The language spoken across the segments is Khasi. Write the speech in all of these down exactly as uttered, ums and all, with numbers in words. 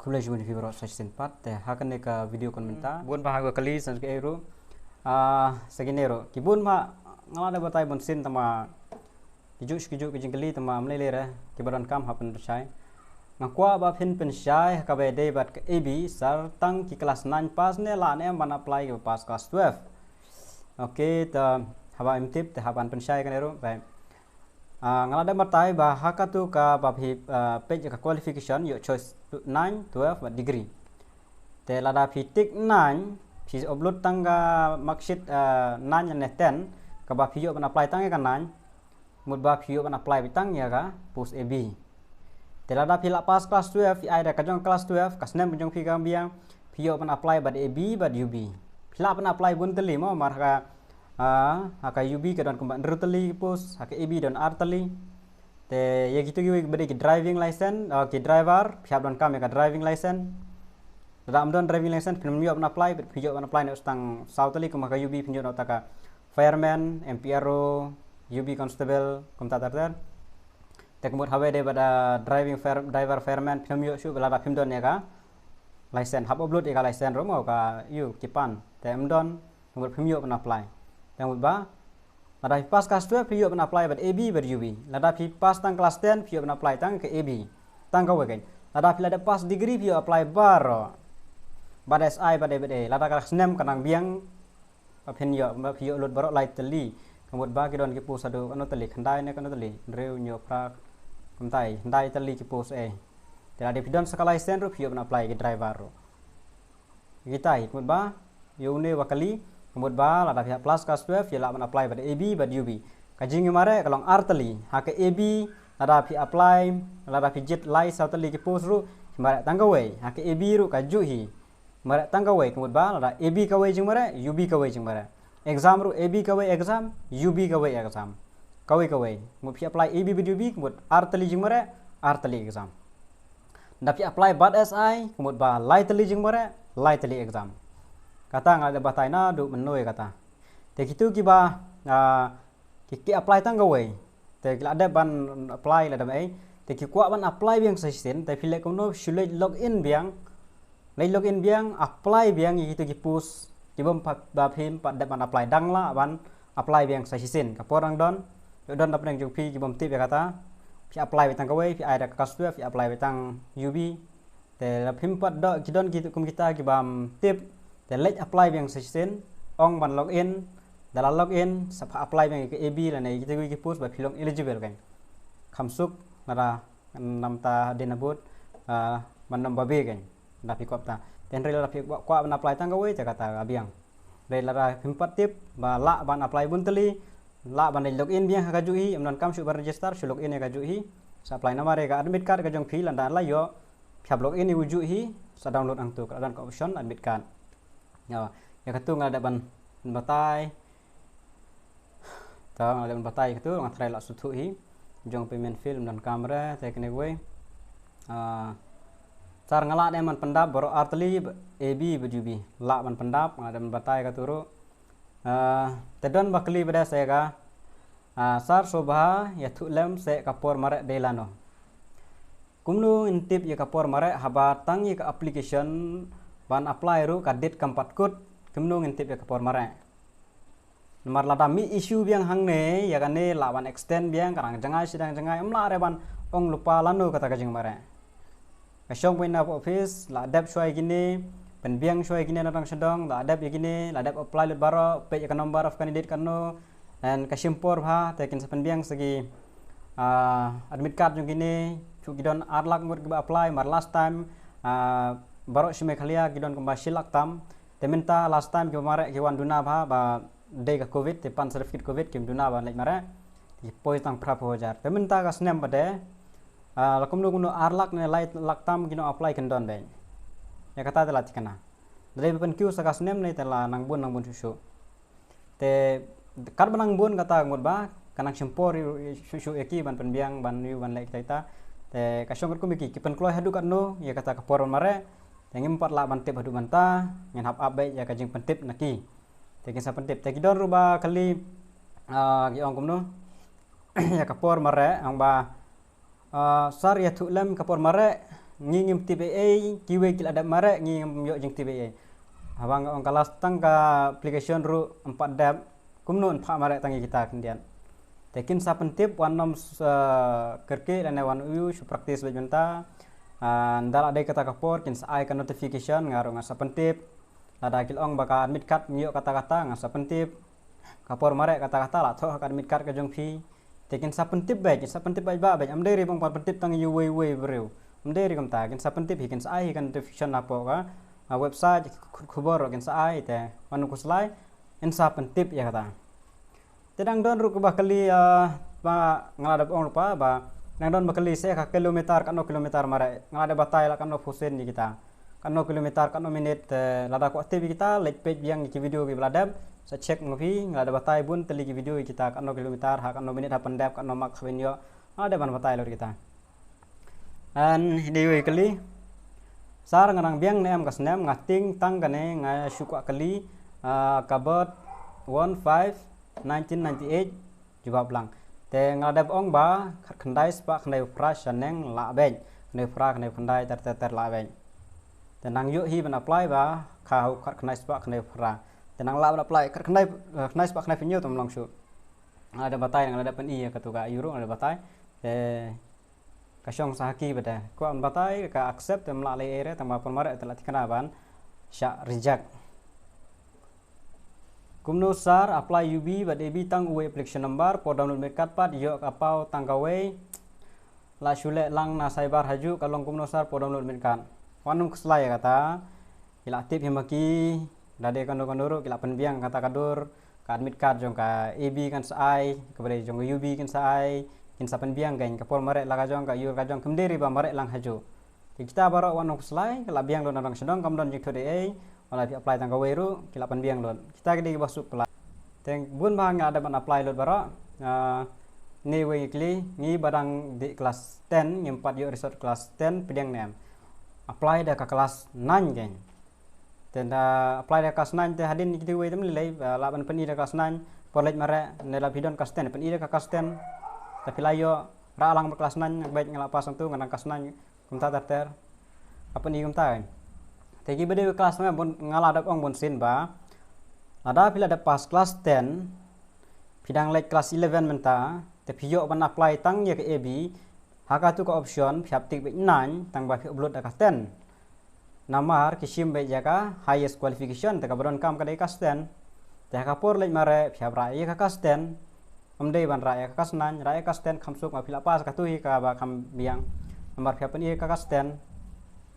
Khublei shibun ïa phi baroh sa shisien pat, te ha kane ka video kane mynta bun bha ha ka kali san ka eru. Ah, sa kine ruh ki bun bha nga la dep batai bun sien tangba ki juh ki juh ki jingkylli tangba ym lei lei re, kiba donkam ha pynshai. Nga kwah ba phin pynshai ha kaba dei bad ka A B, sar tang ki klas nine pass ne lah ne em ban apply kiba pass klas twelve. Okay, te haba im tip te haba pynshai kane ruh, bye. Ah, nga la dep batai ba ha katu kaba phi, ah, peit ïa ka qualification, ïoh choice nine, twelve bad degree. Te lada phi tick nine, phi upload tang ka marksheet, ah, nine ne ten, kaba phi ïoh ban apply tang ïa ka nine, mut ba phi ïoh ban apply beit tang ïa ka post A B. Te lada phi la pass klas twelve, phi ai da ka jong klas twelve, ka snem ka jong phi ka biang, phi ïoh ban apply bad A B bad U B. Phi lah ban apply bun tylli mo, mar ha ka, ah, ha ka U B ka don kumba hynriew tylli ki post, ha ka A B don ar tylli. Te ïa kitu kiwei ba dei ki driving license, ah, ki driver, phi hap donkam ïa ka driving license. Lada ym don driving license, phin ym ïoh ban apply, phi ïoh ban apply ne tang saw tylli, kum ha ka U B phin ïoh na uta ka fireman, M P R O, U B constable, kumta ter ter. Te ka mut haba dei bad driving fire, driver, fireman, phin ym ïoh shuh lada phim don ïa ka license. Hap upload ïa ka license ruh mo, ka ïoh ki pan. Te ym don, ka mut phim ïoh ban apply. Te ka mut ba lada phi pass klas twelve phi ïoh ban apply bad A B bad U B. Lada phi pass tang klas ten phi ïoh ban apply tang ka A B. Tang kawei keiñ. Lada phi la dep pass degree phi ïoh apply baroh. Bad S I bad A bad A. Lada ka snem ka nang biang, ba phin ïoh, ba phi ïoh lut baroh lai tylli. Ka mut ba ki don ki post haduh kano tylli, khyndai ne kano tylli, hynriew, hynñiew, phra, kumtai, khyndai tylli ki post eh. Te lada phi don sa ka license ruh phi ïoh ban apply ki driver ruh. Kita hi, ka mut ba ïa une ba kali, ka mut ba lada phi pass klas twelve ïa lah ban apply bad A B bad U B. Ka jingïamareh ka long ar tylli. Ha ka A B lada phi apply, lada phi jied lai saw tylli ki post ruh, phi mareh tang kawei. Ha ka A B ruh ka juh hi. Mareh tang kawei, ka mut ba lada A B kawei jingmareh, U B kawei jingmareh. Exam ruh A B kawei exam, U B kawei exam. Kawei kawei. Mut phi apply A B bad U B, ka mut ar tylli jingmareh, ar tylli exam. Da phi apply bad S I, ka mut ba lai tylli jingmareh, lai tylli exam. Kata nga la dep batai naduh mynno ïa kata. Te kitu kiba, ah, ki, ki apply tang kawei. Te ki la dep ban apply la dep ei. Te ki kwah ban apply biang sa shisien, te phi leh kumno, shu leit log in biang. Leit log in biang, apply biang ïa kitu ki post ki bym pat, ba phim pat dep ban apply, dang lah ban apply biang sa shisien. Ka por dang don, ïoh don na pdeng jong phi ki bym tip ïa kata. Phi apply beit tang kawei, phi ai da ka klas twelve, phi apply beit tang U B. Te la phim pat don, ki don ki kum kita ki bym tip. Te leit apply biang sa shisien, ong ban log in, da la log in, sa pha apply biang ïa ka A B lane ïa kitu ki post ba phi long eligible keiñ. Kham suk, lada namta dei na bud, ah, ban nym babe keiñ. Da phi kwah ta. Te hynrei lada phi kwah, kwah ban apply tang kawei te kata ka biang. Hynrei lada phim pat tip ba lah ban apply bun tylli, lah ban leit log in biang ha ka juh hi, ym donkam shuh ban register, shu log in ïa ka juh hi. Sa apply namar ïa ka admit card ka jong phi lada la ïoh, phi hap log in ïa u juh hi, sa download hangtu, ka don ka option admit card. Ïa, ïa katu nga la dep ban batai. Te nga la dep ban batai katu, nga tharai la sngewthuh hi. Jong payment field ym donkam re, te kane kawei. Ah, sir nga lah ne em ban pyndap baroh ar tylli, A B bad U B. Lah ban pyndap, nga la dep ban batai katu ruh. Ah, te don ba kylli bad sa ïa ka. Ah, sir sngewbha ïathuh lem seh ka por mareh dei lano. Kumno ngin tip ïa ka por mareh haba tang ïa ka application ban apply ruh ka date kam pat kut, kumno ngin tip ïa ka por mareh? Namar lada mih issue biang hangne, ïa kane lah ban extend biang, ka dang jngai shi dang jngai, ym lah re ban ong lypa lano kata ka jingmareh. Ka shong beit na office, la dep shuwa ïa kine, pynbiang shuwa ïa kine na dong sha dong, la dep ïa kine, la dep apply lut baroh, peit ïa ka number of candidate katno, and ka shim por bha, te kin sa pynbiang sa ki, ah, admit card jong kine, shu ki don ar lak ngut kiba apply, mar last time, ah, baroh shi Meghalaya ki don kumba shi lak tam, te mynta last time kiba mareh ki wan duna bha, ba dei ka covid, te pan certificate covid, kim duna ban leit mareh, ki poi tang phra phew hajar. Te mynta ka snem ba dei, ah, la kumno kumno ar lak ne lai lak tam kino apply kin don beit. Ïa kata te la thikna. Dei ba pynkiew sa ka snem ne te la nang bun nang bun shuh shuh. Te katba nang bun kata ngut ba, ka nang shim por shuh shuh ïa ki ban pynbiang, ban ïoh ban leh kita kita. Te ka shong katkum ïa ki, ki pynkloi haduh katno, ïa kata ka por ban mareh. Te ngim pat lah ban tip haduh mynta, ngin hap ap beit ïa ka jingpyntip na ki. Te kin sa pyntip. Te ki don ruh ba kylli, ah, ki ong kumno. Ïa ka por mareh, ong ba, ah, sir ïathuh lem ka por mareh, Ngi ngim tip ei ei, kiwei ki la dep mareh, ngi ngim ïoh jingtip ei ei. Haba nga ong ka last tang ka application ruh ym pat dep, kumno yn phah mareh tang ïa kita khyndiat. Te kin sa pyntip, wat nym, eh, kyrkieh lane wat nym ïoh shu practice beit mynta. Ah, ynda la dei kata ka por kin sa ai ka notification, nga ruh ngan sa pyntip. Lada ki la ong ba ka admit card ym ïoh kata kata, ngan sa pyntip. Ka por mareh kata kata la thoh ha ka admit card ka jong phi. Te kin sa pyntip beit, kin sa pyntip beit ba beit. Ym dei ruh ba ong ban pyntip tang ïa uwei uwei u briew. Ym dei ruh kumta, kin sa pyntip hi, kin sa ai hi ka notification hapoh ka, ah, website, khubor ruh kin sa ai te. Wat nym khuslai, kin sa pyntip ïa kata. Te dang don ruh kaba kylli, ah, ba nga la dep ong ruh ba, ba dang don ba kylli se ka kilometer, katno kilometer mareh. Nga la dep batai la katno phew sien ïa kita. Katno kilometer, katno minit, eh, lada kwah tip ïa kita, leit peit biang ïa ki video kiba la dep, sa check ma phi, nga la dep batai bun tylli ki video ïa kita, katno kilometer, ha katno minit hap pyndep, katno mark hap pynïoh, nga la dep ban batai lut ïa kita. Yn, hi dei wei kylli. Sir, nga dang biang ne em ka snem, nga tieng tang kane, nga shu kwah kylli, ah, ka birth one five nineteen ninety-eight, jubab lang. Te nga la dep ong ba khatkhyndai spah khyndaiphew phra shaneng lah beit. Khyndaiphew phra, khyndaiphew khyndai, ter ter ter lah beit. Te nang ïoh hi ban apply ba kha u khatkhyndai spah khyndaiphew phra. Te nang lah ban apply khatkhyndai, eh, khyndai spah khyndaiphew hynñiew te ym long shuh. Nga la dep batai, nga la dep pyni ïa katu ka ïuh ruh, nga la dep batai. Te ka shong sa ha ki ba te. Kwah ban batai ka accept, te ym lah leh ei ei re, tang ba por mareh te la thikna ban shah reject. Kumno sir, apply U B bad A B tang uwei application number, por download admit card pat ïoh ka paw tang kawei. La shu leh lang na cyber hajuh, ka long kumno sir, por download admit card. Wat nym khuslai ïa kata. Ki la tip hi ma ki, da dei kano kano ruh ki la pynbiang kata ka dur, ka admit card jong ka A B kan sa ai, kaba dei jong ka U B kan sa ai, kin sa pynbiang kan, ka por mareh la ka jong, ka ïuh la ka jong, kam dei ruh ba mareh lang hajuh. Te kita baroh wat nym khuslai, ka la biang lut na dong sha dong, kam don jingthut ei ei, wat la phi apply tang kawei ruh, ki la pynbiang lut. Kita ki dei kiba suk pla. Te bun ba nga la dep ban apply lut baroh, ah, ne wei kylli, ngi ba dang dih class ten, ngim pat ïoh result class ten, pdiang ne em. Apply da ka class nine kan. Te ynda apply da ka class nine te hadien kiti wei te ym lei lei, ah, lah ban pyni da ka class nine, por leit mareh, ne la phi don class ten, pyni da ka class ten, te phi la ïoh rah lang bad class nine, beit nga la pass hangtu, nga dang class nine, kumta ter ter. Ka pyni kumta kan. Te kiba dei class nine, bun, nga la dep ong bun sien ba, lada phi la dep pass class ten, phi dang leit class eleven mynta, te phi ïoh ban apply tang ïa ka A B, ha katu ka option, phi hap tick beit nine, tang ba phi upload da ka ten. Namar ki shim beit ïa ka highest qualification, te kaba donkam ka dei class ten. Te ha ka por leit mareh, phi hap rah ïa ka class ten. Ym dei ban rah ïa ka class nine, rah ïa ka class ten kham suk, ma phi la pass katu hi kaba kham biang. Namar phi hap pyni ïa ka class ten.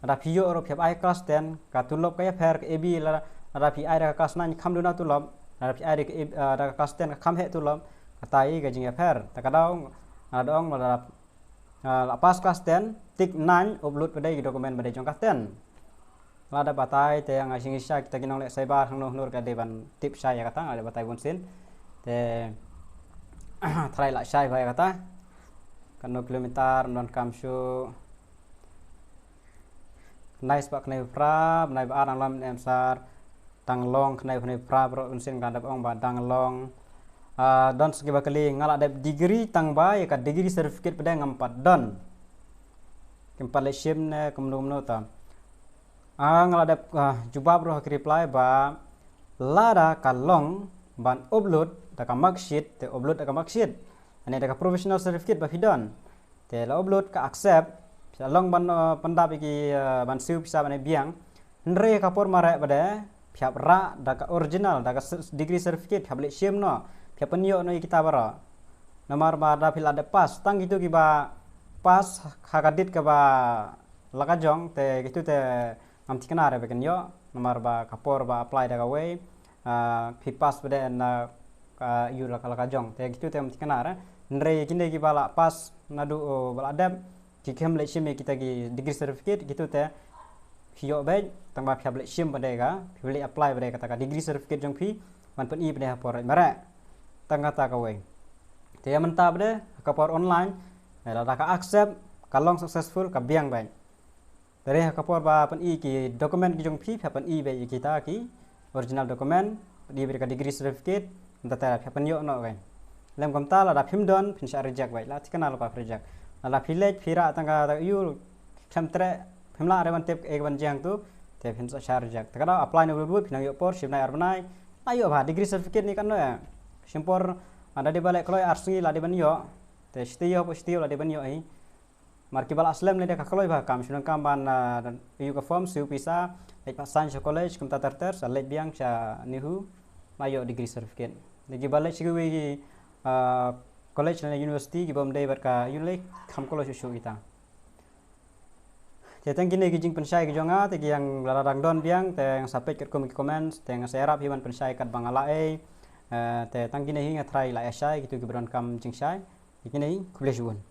Lada phi ïoh ruh phi hap ai class ten, ka tulop ka ïapher, ka A B la, lada phi ai da ka class nine kham duna tulop, lada phi ai da ka A B, eh, da ka class ten ka kham heh tulop, kata hi ka jingïapher. Te ka daw, nga la dep ong, lada, eh, la pass class ten, tick nine, upload ba dei ki document ba dei jong class ten. Nga la dep batai, te nga sngew shisha kita ki nongleh cyber hangno hangno ruh ka dei ban tip shai ïa kata, nga la dep batai bun sien. Te tharai la shai bha ïa kata. Katno kilometer, ym donkam shuh. Khyndai spah khyndaiphew phra, bnai ba ar dang long ne em sir, dang long khyndai, khyndai phra baroh, bun sien ka dep ong ba dang long. Ah, don sa kiba kylli, nga la dep degree tang ba ïa ka degree certificate pat de ngam pat don. Kim pat leh shim ne kumno kumno ta. Ah, nga la dep, ah, jubab ruh ha ki reply ba lada ka long ban upload da ka mark sheet, te upload da ka mark sheet. Ane da ka professional certificate ba phi don. Te la upload ka accept, phi la long ban, eh, pyndap ïa ki, eh, ban siew pisa ban ai biang. Hynrei ka por mareh pat de, phi hap rah da ka original, da ka cer-, degree certificate, phi hap leh shim noh, phi hap pynïoh noh ïa kita baroh. Namar ba lada phi la dep pass, tang kitu kiba pass ha ka date kaba la ka jong, te kitu te ngam thikna re ba kin ïoh, namar ba ka por ba apply da kawei, ah, phi pass pat de na ka ïoh la ka, la ka jong. Te kitu te ngam thikna re. Hynrei kine kiba la pass naduh, oh, ba la dep, ki khlem leh shim ïa kita ki degree certificate, kitu te phi ïoh beit, tang ba phi hap leh shim pat de ka, phi leh apply pat de kata ka degree certificate jong phi, ban pyni pat de ha por mareh. Tang kata kawei. Te ïa mynta pat de, ka por online, eh, lada ka accept, ka long successful, ka biang beit. Te ha ka por ba pyni ki document ki jong phi, phi hap pyni beit ïa kita ki original document, pyni beit ka degree certificate, mynta te phi hap pynïoh noh kan. Lem kumta lada phim don, phin shah reject beit, la thikna lypa phi reject. Lada phi leit phi rah tang ka, ta ïoh, Phem treh, phem lah re ban tip e ban jeng tu, te phem sa shah reject. Te ka daw apply na wut wut, phi nang ïoh por, shim nai ar bnai, la ïoh bha, degree certificate ni kan no eh. Shim por, ah, da dei ba leh kloi ar sngi la dei ban ïoh. Te shiti ïoh, shiti ïoh la dei ban ïoh hi. Mar ki ba la slem leh da ka kloi bha kam, shim nang kam ban, ah, ïoh ka form, siew pisa, leit pat sign sha college, kumta ter ter, sa leit biang sha NEHU, la ïoh degree certificate. Da ki ba leit sha kiwei ki, ah, college lane university, ki bym dei bad ka, ïoh leh, kham kloi shuh shuh kita. Te tang kine ki jingpynshai ki jong nga, te ki ïang lada dang don biang, te nga sa peit katkum ki comments, te nga sa ïarap hi ban pynshai kat ba nga lah ei. Eh, te tang kine hi nga try lah ïa shai, kitu ki ba donkam jingshai. Te kine hi, khublei shibun.